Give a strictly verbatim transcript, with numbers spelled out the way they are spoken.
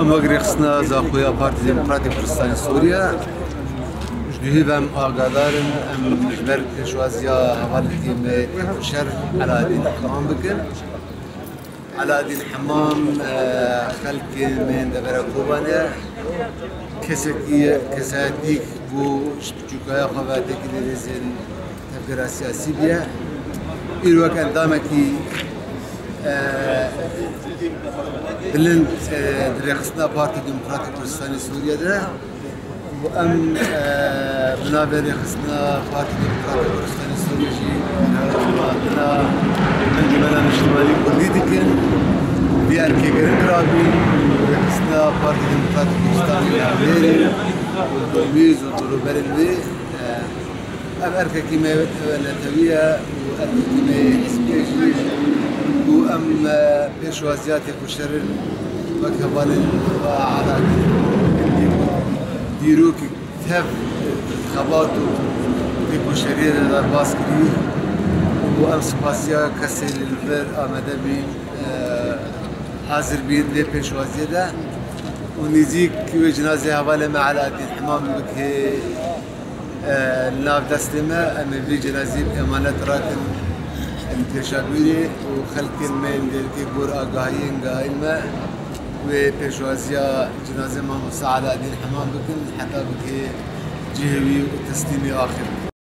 Wek rêxistina Zaxoya Partî Demokratîk Kurdistanê Sûriye, ji duhî ve em agadar in, em ji ber pêşwaziya hevalekî me têkoşer Eladîn Hemam bikin. Eladîn Hemam, e, xelkê me yên devera Kobanê kesekî ye, kesayetîk bû, ji piçûkaya xwe ve têkilê rêzên tevgera siyasî bûye. Îro wek endamekî, e, bilind, e, di rêxistina Partî Demokratîk Kurdistanê Sûriye de û em, e, bi navê rêxistina Partî Demokratîk Kurdistanê Sûriye jî, e, bina Encûmena Niştimanî Kurdî dikin. Vî erkê giring rabîn, rêxistina Partî Demokratîk Kurdistanê Sûriye û wî û rûberên wî, e, Ev erkekî me, e, netewî ye û erkekî me yê hizbî ye jî û em, e, pêşwaziya têkoşerin wek hevalên Eladîn dîrokî tev xebat û têkoşeriyê de derbas kirî û em spasiya kesê li vir amade bîn, e, hazir bîn vê pêşwaziyê de û nêzîk wê cinazê hevalê me Eladîn Hemam bigihê Li nav destê me, em ê vî cenazî bi emanet rakin li Pêşabîrê û xelkên me yên Dêrikê gor agahiyên gihayîn me wê pêşwaziya cenazê Mamosta Eladîn Hemam bikin heta bigihê cihê wî û teslîmê axir.